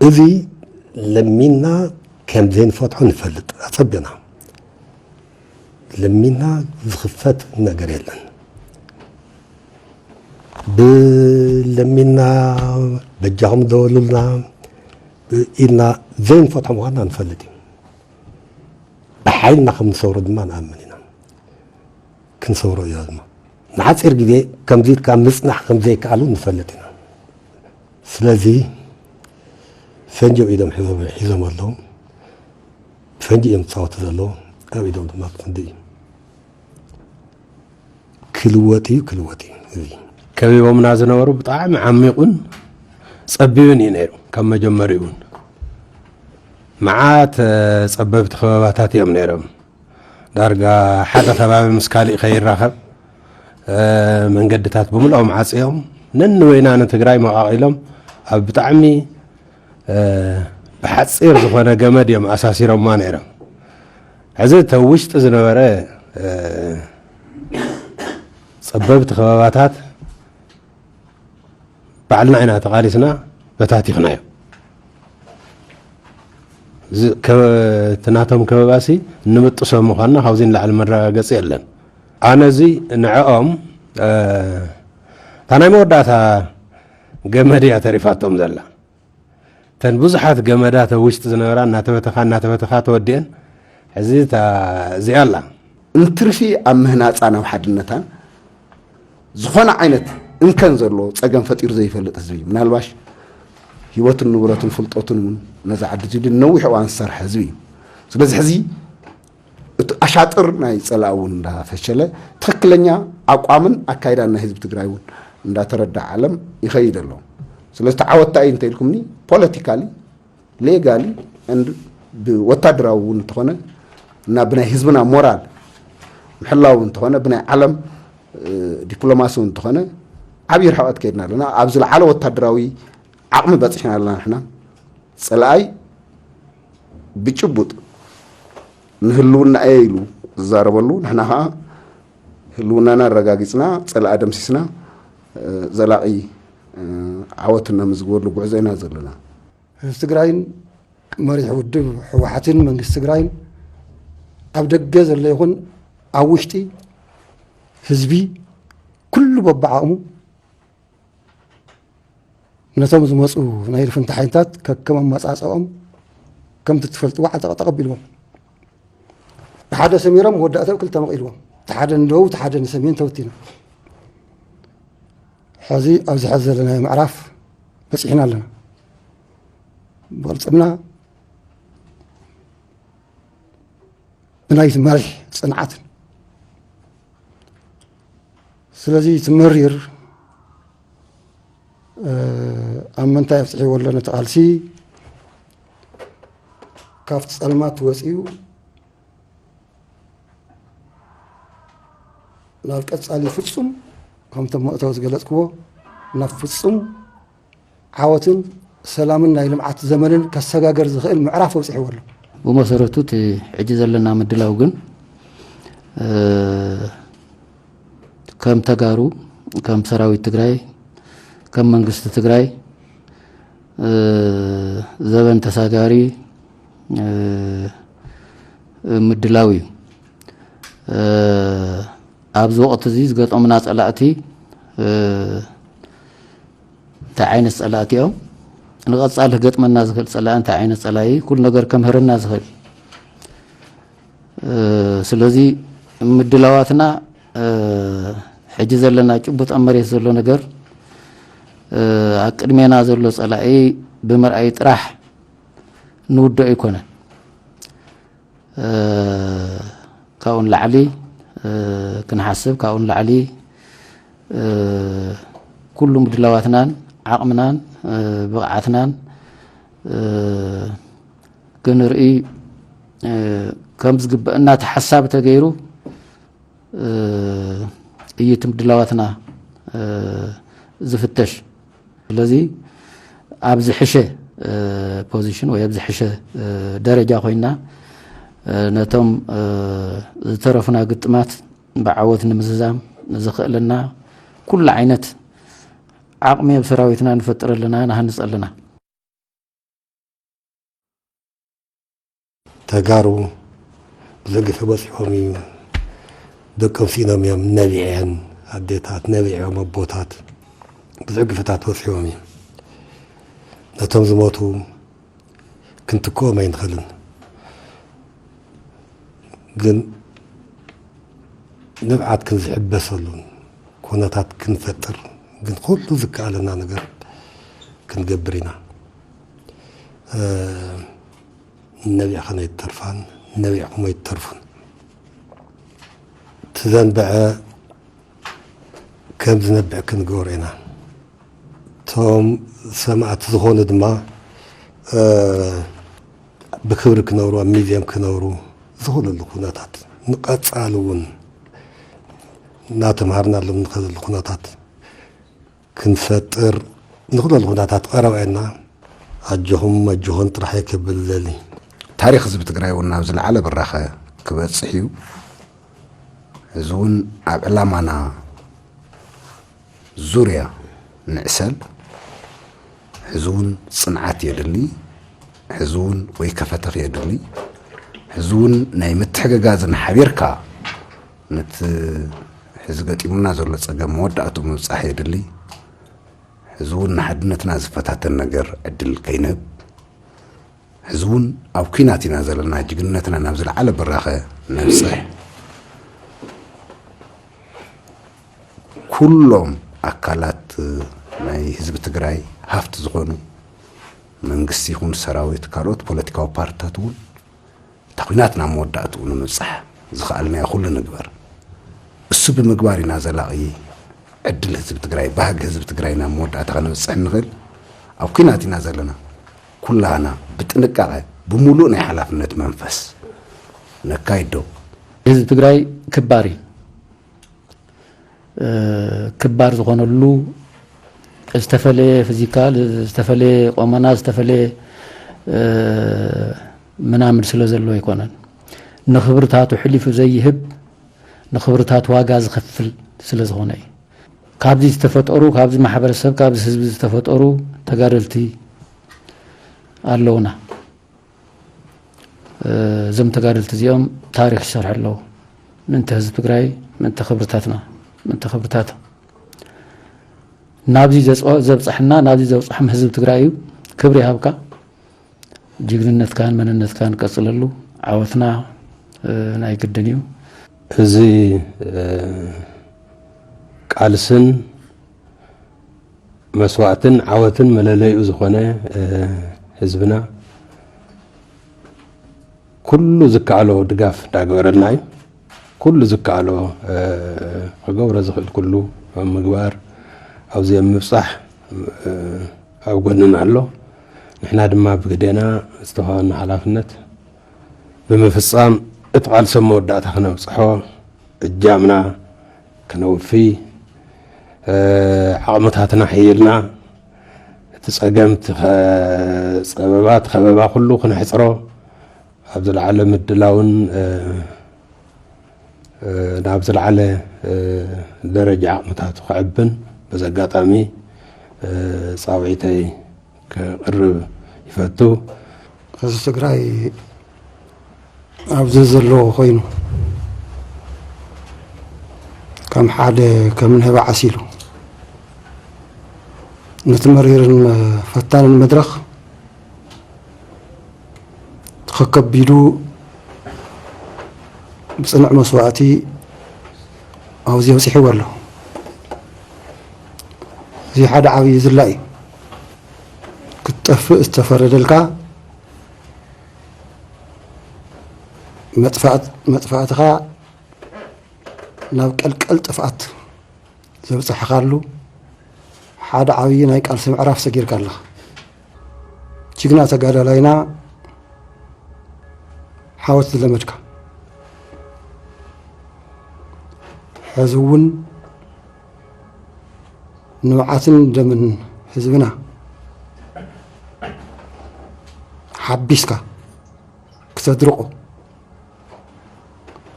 እዚ ለሚና ከም ዘይንፈትሖ ንፈልጥ ኣጸቢቕና። ለሚና ዝኽፈት ነገር የለን። ብለሚና በጃኹም ደወሉልና ኢልና ዘይንፈትሖ ምዃንና ንፈልጥ እዩ። ብሓይልና ከም ንሰብሮ ድማ ንኣምን ኢና። ክንሰብሮ እዩ ድማ። ንሓጺር ግዜ ከምዚ ኢልካ ምጽናሕ ከም ዘይከኣሉ ንፈልጥ ኢና። ስለዚ ፈንጂ ኣብ ኢዶም ሒዞም፣ ሒዞም ኣለዉ። ፈንጂ እዮም ዝጻወቱ ዘለዉ። ኣብ ኢዶም ድማ ፈንጂ እዩ። ክልወጥ እዩ፣ ክልወጥ እዩ። እዚ ከቢቦምና ዝነበሩ ብጣዕሚ ዓሚቑን ጸቢብን እዩ ነይሩ። ካብ መጀመሪኡ እውን መዓት፣ እ፣ ጸበብቲ ከበባታት እዮም ነይሮም። ዳርጋ ሓደ ከባቢ ምስ ካሊእ ከይራኸብ፣ እ፣ መንገድታት ብምልኦም ዓጽዮም፣ ነንወይና ንትግራይ መቓቒሎም ኣብ ብጣዕሚ፣ እ፣ ብሓጺር ዝኾነ ገመድ እዮም ኣሳሲሮምዋ ነይሮም። ሕዚ እቲ ኣብ ውሽጢ ዝነበረ፣ እ፣ ጸበብቲ ከበባታት ባዕልና ኢና ተቓሊስና በታቲኽናዮ። እዚ ከ-፣ እቲ ናቶም ከበባሲ እንብጥሶ ምዃንና ካብዚ ንላዕሊ መረጋገጺ የለን። ኣነ እዚ ንዕኦም፣ እ፣ እታ ናይ መወዳእታ ገመድ እያ ተሪፋቶም ዘላ። እተን ብዙሓት ገመዳት ኣብ ውሽጢ ዝነበራ እናተበተኻ፣ እናተበተኻ ተወዲአን። ሕዚ እታ እዚኣ ኣላ። እንትርፊ ኣብ ምህናጻን ኣብ ሓድነታን ዝኾነ ዓይነት እንከን ዘለዎ ጸገም ፈጢሩ ዘይፈልጥ ህዝቢ እዩ። ምናልባሽ ህይወቱን ንብረቱን ፍልጠቱን እውን ነዛ ዓዲ እዚ ኢሉ ነዊሕ እዋን ዝሰርሐ ህዝቢ እዩ። ስለዚ ሕዚ እቲ ኣሻጥር ናይ ጸላኢ እውን እንዳፈሸለ፣ ትኽክለኛ ኣቋምን ኣካይዳን ናይ ህዝቢ ትግራይ እውን እንዳተረዳ ዓለም ይኸይድ ኣሎ። ስለዚ እቲ ዓወት እንታይ እዩ እንተኢልኩምኒ፣ ፖለቲካሊ፣ ሌጋሊ፣ and ብወታደራዊ እውን እንተኾነ እና ብናይ ህዝብና ሞራል ምሕላው እንተኾነ፣ ብናይ ዓለም፣ እ፣ ዲፕሎማሲ እውን እንተኾነ ዓብዪ ርሕቐት ከይድና ኣለና። ኣብ ዝለዓለ ወታደራዊ ዓቕሚ በፂሕና ኣለና። ንሕና ጸላኣይ ብጭቡጥ ንህልውና እየ ኢሉ ዝዛረበሉ፣ ንሕና ኸዓ ህልውናና ኣረጋጊጽና፣ ጸላኢ ደምሲስና፣ እ፣ ዘላቒ፣ እ፣ ዓወት እነምዝግበሉ ጉዕዞ ኢና ዘለና። ህዝቢ ትግራይን መሪሕ ውድብ ህወሓትን መንግስቲ ትግራይን ኣብ ደገ ዘሎ ይኹን ኣብ ውሽጢ ህዝቢ ኩሉ በብዓቕሙ ነቶም ዝመፁ ናይ ልፍንቲ ሓይልታት ከከም ኣመፃፅኦም ከምቲ ትፈልጥዎ ዓጠቕ ጠቕ ኣቢልዎም። ብሓደ ሰሚሮም መወዳእታ ክልተ መቒልዎም። እቲ ሓደ ንደቡብ፣ እቲ ሓደ ንሰሜን ተበቲኖም። ሕዚ ኣብዚ ሕዚ ዘለናዮ ምዕራፍ በፂሕና ኣለና። ብቕልፅምና ብናይ መሪሕ ጽንዓትን። ስለዚ እቲ መሪር፣ እ፣ ኣብ ምንታይ ኣብጽሕዎ ኣሎ ነቲ ቃልሲ፣ ካብቲ ጸልማት ወጺኡ ናብ ቀጻሊ ፍጹም፣ ከምቶም መእተዊ ዝገለጽክዎ፣ ናብ ፍጹም ዓወትን ሰላምን ናይ ልምዓት ዘመንን ከሰጋገር ዝኽእል ምዕራፍ ኣብጺሕዎ ኣሎ። ብመሰረቱ እቲ ሕጂ ዘለና ምድላው ግን፣ እ፣ ከም ተጋሩ፣ ከም ሰራዊት ትግራይ፣ ከም መንግስቲ ትግራይ፣ እ፣ ዘበን ተሳጋሪ፣ እ፣ ምድላው እዩ። እ፣ ኣብዚ ወቕቲ እዚ ዝገጠሙና ጸላእቲ፣ እ፣ እንታይ ዓይነት ጸላእቲ እዮም? ንቐጻሊ ክገጥመና ዝኽእል ጸላኢ እንታይ ዓይነት ጸላኢ? ኩሉ ነገር ከምህረና ዝኽእል። እ፣ ስለዚ ምድላዋትና፣ እ፣ ሕጂ ዘለና ጭቡጥ ኣብ መሬት ዘሎ ነገር፣ እ፣ ኣብ ቅድሜና ዘሎ ጸላኢ ብምርኣይ ጥራሕ ንውድኦ ኣይኮነን። እ፣ ካብኡ ንላዕሊ፣ እ፣ ክንሓስብ፣ ካብኡ ንላዕሊ፣ እ፣ ኩሉ ምድላዋትናን ዓቕምናን፣ እ፣ ብቕዓትናን፣ እ፣ ክንርኢ፣ እ፣ ከም ዝግበአና እቲ ሓሳብ ተገይሩ፣ እ፣ እዩ እቲ ምድላዋትና፣ እ፣ ዝፍተሽ። ስለዚ ኣብ ዝሕሸ፣ እ፣ ፖዚሽን ወይ ኣብ ዝሕሸ፣ እ፣ ደረጃ ኮይና፣ እ፣ ነቶም፣ እ፣ ዝተረፉና ግጥማት ብዓወት ንምዝዛም ዘኽእለና ኩሉ ዓይነት ዓቕሚ ኣብ ሰራዊትና ንፈጥር ኣለና፣ ንሃንጽ ኣለና። ተጋሩ ብዙሕ ግፈ በፂሖም እዩ። ደቆም ስኢኖም እዮም። ነቢዐን ኣዴታት፣ ነቢዖም ኣቦታት ብዙሕ ግፈታት በፂሖም እዩ። ነቶም ዝሞቱ ክንትክኦም ኣይንኽእልን፣ ግን ንብዓት ክንዝሕበሰሉን ኩነታት ክንፈጥር ግን ኩሉ ዝከኣለና ነገር ክንገብር ኢና። እ፣ ነቢዕኸን ኣይትተርፋን፣ ነቢዕኹም ኣይትተርፉን። እቲ ዘንበዐ ከም ዝነብዕ ክንገብሮ ኢና። እቶም ሰማዕቲ ዝኾኑ ድማ፣ እ፣ ብክብሪ ክነብሩ፣ ኣብ ሚዝየም ክነብሩ ዝኽእልሉ ኩነታት፣ ንቐጻሊ እውን እናተምሃርናሎም ንኸደሉ ኩነታት ክንፈጥር ንኽእለሉ ኩነታት ቀረባ ኢና። ኣጆኹም ኣጆኹን ጥራሕ እየ ክብል ዝደሊ። ታሪኽ ህዝቢ ትግራይ እውን ናብ ዝለዓለ ብራኸ ክበጽሕ እዩ። እዚ እውን ኣብ ዕላማና ዙርያ ንዕሰል። ሕዚ እውን ጽንዓት የድሊ። ሕዚ እውን ወይ ከፈተኽ የድሊ። ሕዚ እውን ናይ ምትሕግጋዝን ሓቢርካ ነቲ ሕዚ ገጢሙና ዘሎ ጸገም መወዳእትኡ ምብጻሕ የድሊ። ሕዚ እውን ንሓድነትና ዝፈታተን ነገር ዕድል ከይንህብ፣ ሕዚ እውን ኣብ ኲናት ኢና ዘለና፣ ጅግንነትና ናብ ዝለዓለ ብራኸ ነብጽሕ። ኩሎም ኣካላት ናይ ህዝቢ ትግራይ ሃፍቲ ዝኾኑ መንግስቲ ይኹን ሰራዊት፣ ካልኦት ፖለቲካዊ ፓርትታት እውን እታ ኲናት ናብ መወዳእትኡ ንምብጻሕ ዝኸኣልናዮ ኩሉ ንግበር። እሱ ብምግባር ኢና ዘላቒ ዕድል ህዝቢ ትግራይ፣ ባህጊ ህዝቢ ትግራይ ናብ መወዳእታ ከነብጽሕ እንኽእል። ኣብ ኲናት ኢና ዘለና። ኩላህና ብጥንቃቐ፣ ብምሉእ ናይ ሓላፍነት መንፈስ ነካይዶ። ህዝቢ ትግራይ ክባር እዩ። እ፣ ክባር ዝኾነሉ ዝተፈለየ ፊዚካል፣ ዝተፈለየ ቆመና፣ ዝተፈለየ፣ እ፣ ምናምን ስለ ዘሎ ኣይኮነን። ንኽብርታቱ ሕሊፉ ዘይህብ፣ ንኽብርታቱ ዋጋ ዝኸፍል ስለ ዝኾነ እዩ። ካብዚ ዝተፈጠሩ፣ ካብዚ ማሕበረሰብ፣ ካብዚ ህዝቢ ዝተፈጠሩ ተጋደልቲ ኣለውና። እ፣ እዞም ተጋደልቲ እዚኦም ታሪኽ ይሰርሑ ኣለዉ። ምእንቲ ህዝቢ ትግራይ፣ ምእንቲ ክብርታትና፣ ምእንቲ ክብርታታ። ናብዚ ዘጽ-፣ ዘብጽሐና፣ ናብዚ ዘብጽሖም ህዝቢ ትግራይ እዩ። ክብሪ ይሃብካ። ጅግንነትካን መንነትካን ቀጽለሉ። ዓወትና፣ እ፣ ናይ ግድን እዩ። እዚ፣ እ፣ ቃልስን መስዋእትን ዓወትን መለለይኡ ዝኾነ፣ እ፣ ህዝብና ኩሉ ዝከኣሎ ድጋፍ እንዳገበረልና እዩ። ኩሉ ዝከኣሎ፣ እ፣ ክገብሮ ዝኽእል ኩሉ ኣብ ምግባር፣ ኣብዚ ኣብ ምብጻሕ፣ እ፣ ኣብ ጎንና ኣሎ። ንሕና ድማ ብግዴና ዝተዋህበና ሓላፍነት ብምፍጻም እቲ ቃልሲ ኣብ መወዳእታ ክነብጽሖ እጃምና ከነውፊ፣ እ፣ ዓቕምታትና ሕይልና፣ እቲ ጸገም፣ እቲ ኸ-፣ ጸበባ፣ እቲ ከበባ ኩሉ ክነሕጽሮ፣ ኣብ ዝለዓለ ምድላውን፣ እ፣ እ፣ ናብ ዝለዓለ፣ እ፣ ደረጃ ዓቕምታቱ ክዕብን በዚ ኣጋጣሚ፣ እ፣ ጻውዒተይ ከቕርብ ይፈቱ። ህዝቢ ትግራይ ኣብዚ ዘሎ ኮይኑ ከም ሓደ ከም ንህቢ ዓሲሉ ነቲ መሪርን ፈታንን መድረኽ ከከቢዱ ብጽኑዕ መስዋእቲ ኣብዚ ኣብጺሕዎ ኣሎ። እዚ ሓደ ዓብዪ ዝላ እዩ። ክትጠፍእ ዝተፈረደልካ መጥፋእት-፣ መጥፋእትኻ ናብ ቀልቀል ጥፍኣት ዘብጽሕኻሉ ሓደ ዓብዪ ናይ ቃልሲ ምዕራፍ ሰጊርካ ኣለኻ። ጅግና ተጋዳላይና ሓወት ዝለመድካ፣ ሕዚ እውን ንብዓትን ደምን ህዝብና ሓቢስካ ክተድርቆ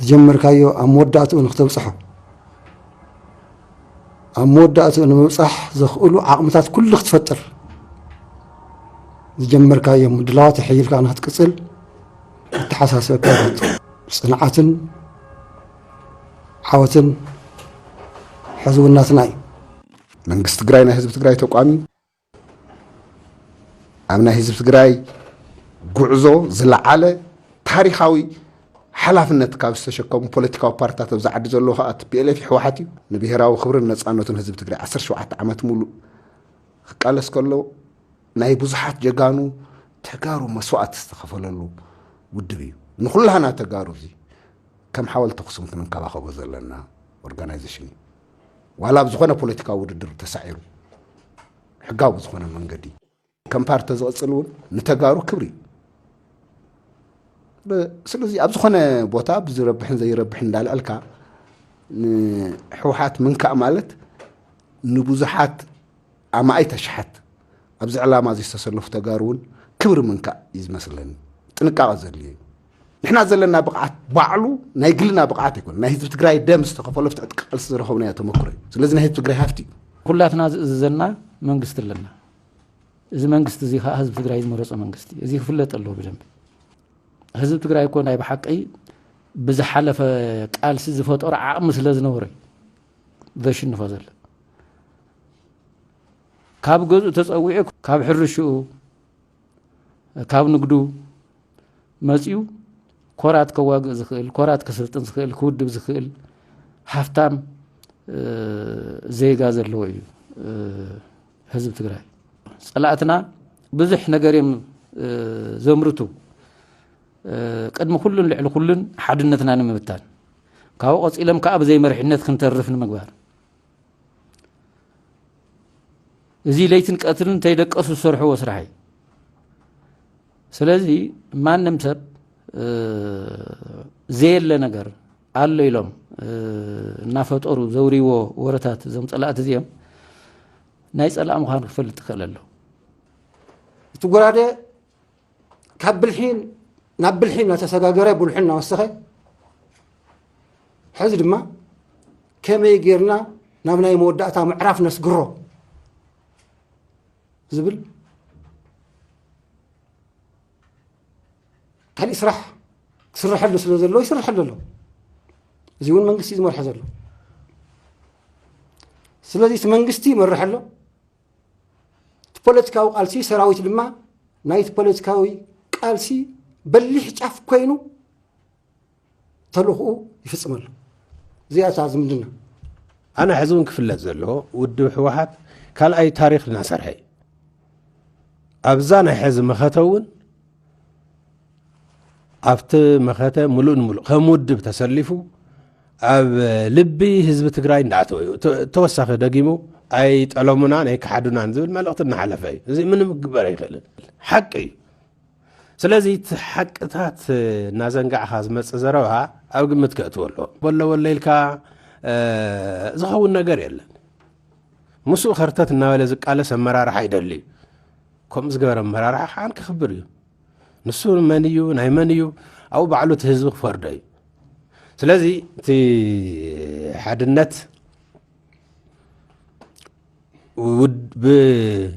ዝጀመርካዮ ኣብ መወዳእትኡ ንክተብጽሖ፣ ኣብ መወዳእትኡ ንምብጻሕ ዘኽእሉ ዓቕምታት ኩሉ ክትፈጥር ዝጀመርካዮ ምድላዋት ኣሕይልካ ንክትቅጽል ክተሓሳስበካ ይፈቱ። ጽንዓትን ዓወትን ሕዝውናትና እዩ። መንግስቲ ትግራይ ናይ ህዝቢ ትግራይ ተቋም እዩ። ኣብ ናይ ህዝቢ ትግራይ ጉዕዞ ዝለዓለ ታሪኻዊ ሓላፍነት ካብ ዝተሸከሙ ፖለቲካዊ ፓርትታት ኣብዚ ዓዲ ዘለዉ ከዓ ቲ ፒ ኤል ኤፍ ህወሓት እዩ። ንብሄራዊ ክብርን ነፃነቱን ህዝቢ ትግራይ ዓሰርተ ሸውዓተ ዓመት ሙሉእ ክቃለስ ከሎ ናይ ብዙሓት ጀጋኑ ተጋሩ መስዋእቲ ዝተኸፈለሉ ውድብ እዩ። ንኩላህና ተጋሩ እዚ ከም ሓወልቲ ኣኽሱም ክንንከባኸቦ ዘለና ኦርጋናይዜሽን እዩ። ዋላ ኣብ ዝኾነ ፖለቲካዊ ውድድር ተሳዒሩ ሕጋዊ ብዝኾነ መንገዲ ከም ፓርቲ ተዝቕጽል እውን ንተጋሩ ክብሪ እዩ። ብ-፣ ስለዚ ኣብ ዝኾነ ቦታ ብዝረብሕን ዘይረብሕን እንዳልዐልካ ንህወሓት ምንካእ ማለት ንብዙሓት ኣማኢት ኣሽሓት ኣብዚ ዕላማ እዚ ዝተሰለፉ ተጋሩ እውን ክብሪ ምንካእ እዩ ዝመስለኒ። ጥንቃቐ ዘድልዮ እዩ። ንሕና ዘለና ብቕዓት ባዕሉ ናይ ግልና ብቕዓት ኣይኮነ፣ ናይ ህዝቢ ትግራይ ደም ዝተኸፈሎ ብትዕጥቂ ቃልሲ ዝረኸብናዮ ተመክሮ እዩ። ስለዚ ናይ ህዝቢ ትግራይ ሃፍቲ እዩ። ኩላትና ዝእዝዘና መንግስቲ ኣለና። እዚ መንግስቲ እዚ ከዓ ህዝቢ ትግራይ ዝመረጾ መንግስቲ እዩ። እዚ ክፍለጥ ኣለዎ ብደንብ። ህዝቢ ትግራይ እኮ ናይ ብሓቂ ብዝሓለፈ ቃልሲ ዝፈጠሮ ዓቕሚ ስለ ዝነበረ እዩ ዘሽንፎ ዘሎ። ካብ ገዝኡ ተጸዊዑ፣ ካብ ሕርሽኡ፣ ካብ ንግዱ መጺኡ ኮራት ከዋግእ ዝኽእል፣ ኮራት ከሰልጥን ዝኽእል፣ ክውድብ ዝኽእል ሃፍታም፣ እ፣ ዜጋ ዘለዎ እዩ፣ እ፣ ህዝቢ ትግራይ። ጸላእትና ብዙሕ ነገር እዮም፣ እ፣ ዘምርቱ። እ፣ ቅድሚ ኩሉን ልዕሊ ኩሉን ሓድነትና ንምብታን። ካብኡ ቀጺሎም ከኣ ብዘይ መሪሕነት ክንተርፍ ንምግባር። እዚ ለይትን ቀትርን እንተይደቀሱ ዝሰርሕዎ ስራሕ እዩ። ስለዚ ማንም ሰብ፣ እ፣ ዘየለ ነገር ኣሎ ኢሎም፣ እ፣ እናፈጠሩ ዘውርይዎ ወረታት እዞም ጸላእቲ እዚኦም ናይ ጸላእ ምዃኑ ክፈልጥ ይኽእል ኣሎ። እቲ ጎራደ ካብ ብልሒ ናብ ብልሒ እናተሰጋገረ፣ ብልሑ እናወሰኸ፣ ሕዚ ድማ ከመይ ጌርና ናብ ናይ መወዳእታ ምዕራፍ ነስግሮ ዝብል ካሊእ ስራሕ ክስርሐሉ ስለ ዘሎ ይስርሐሉ ኣሎ። እዚ እውን መንግስቲ እዩ ዝመርሖ ዘሎ። ስለዚ እቲ መንግስቲ ይመርሕ ኣሎ። እቲ ፖለቲካዊ ቃልሲ ሰራዊት ድማ ናይቲ ፖለቲካዊ ቃልሲ በሊሕ ጫፍ ኮይኑ ተልእኽኡ ይፍጽም ኣሎ። እዚኣ እታ ዝምድና። ኣነ ሕዚ እውን ክፍለጥ ዘለዎ ውድብ ህወሓት ካልኣይ ታሪኽ እናሰርሐ እዩ። ኣብዛ ናይ ሕዚ መኸተ እውን ኣብቲ መኸተ ምሉእ ንምሉእ ከም ውድብ ተሰሊፉ ኣብ ልቢ ህዝቢ ትግራይ እንዳኣተወ እዩ። ተ-፣ ተወሳኺ ደጊሙ ኣይጠለሙናን ኣይከሓዱናን ዝብል መልእኽቲ እናሓለፈ እዩ። እዚ ምንም ክግበር ኣይኽእልን። ሓቂ እዩ። ስለዚ እቲ ሓቅታት እናዘንጋዕኻ ዝመጽእ ዘረባ ኣብ ግምት ከእትዎ ኣለዎ። በሎ በሎ ኢልካ፣ እ፣ ዝኸውን ነገር የለን። ምስኡ ከርተት እናበለ ዝቃለስ ኣመራርሓ ይደሊ እዩ። ከምኡ ዝገበረ ኣመራርሓ ከዓን ክኽብር እዩ። ንሱ መን እዩ፣ ናይ መን እዩ፣ ኣብኡ ባዕሉ እቲ ህዝቢ ክፈርዶ እዩ። ስለዚ እቲ ሓድነት ውድ-፣ ብ-፣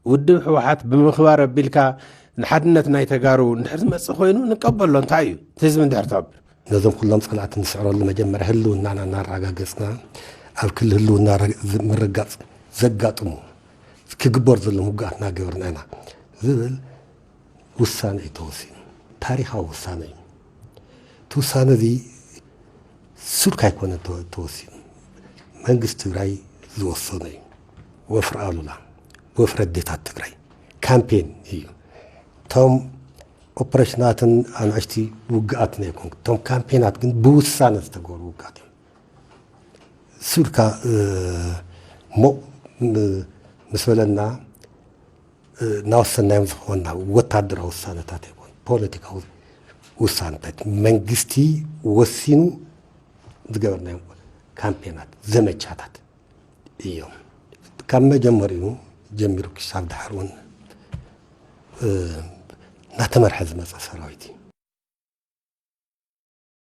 ውድብ ህወሓት ብምኽባር ኣቢልካ ንሓድነት ናይ ተጋሩ እንድሕር ዝመጽእ ኮይኑ ንቀበሎ። እንታይ እዩ እቲ ህዝቢ እንድሕር ተቐብሉ? ነዞም ኩሎም ጸላእቲ ንስዕረሉ መጀመርያ ህልውናና እናረጋገጽና ኣብ ክሊ ህልውና ረ-፣ ዝ-፣ ምርጋጽ ዘጋጥሙ ክግበር ዘለዎም ውግኣት እናገበርና ኢና ዝብል ውሳነ እዩ ተወሲኑ። ታሪኻዊ ውሳነ እዩ። እቲ ውሳነ እዚ ሱልካ ኣይኮነን ተወ-፣ ተወሲኑ። መንግስቲ ትግራይ ዝወሰኖ እዩ። ወፍሪ ኣሉላ፣ ወፍሪ ኣዴታት ትግራይ ካምፔን እዩ። እቶም ኦፕሬሽናትን ኣናእሽቲ ውግኣትን ኣይኮን። እቶም ካምፔናት ግን ብውሳነ ዝተገብሩ ውግኣት እዮም። ሱልካ፣ እ፣ ሞቕ ም-፣ ምስ በለና፣ እ፣ እናወሰናዮም ዝኾንና ወታደራዊ ውሳነታት ኣይኮን፣ ፖለቲካዊ ውሳነታት። መንግስቲ ወሲኑ ዝገበርናዮም ካምፔናት፣ ዘመቻታት እዮም። ካብ መጀመሪኡ ጀሚሩ ክሳብ ድሓር እውን፣ እ፣ እናተመርሐ ዝመፀ ሰራዊት እዩ።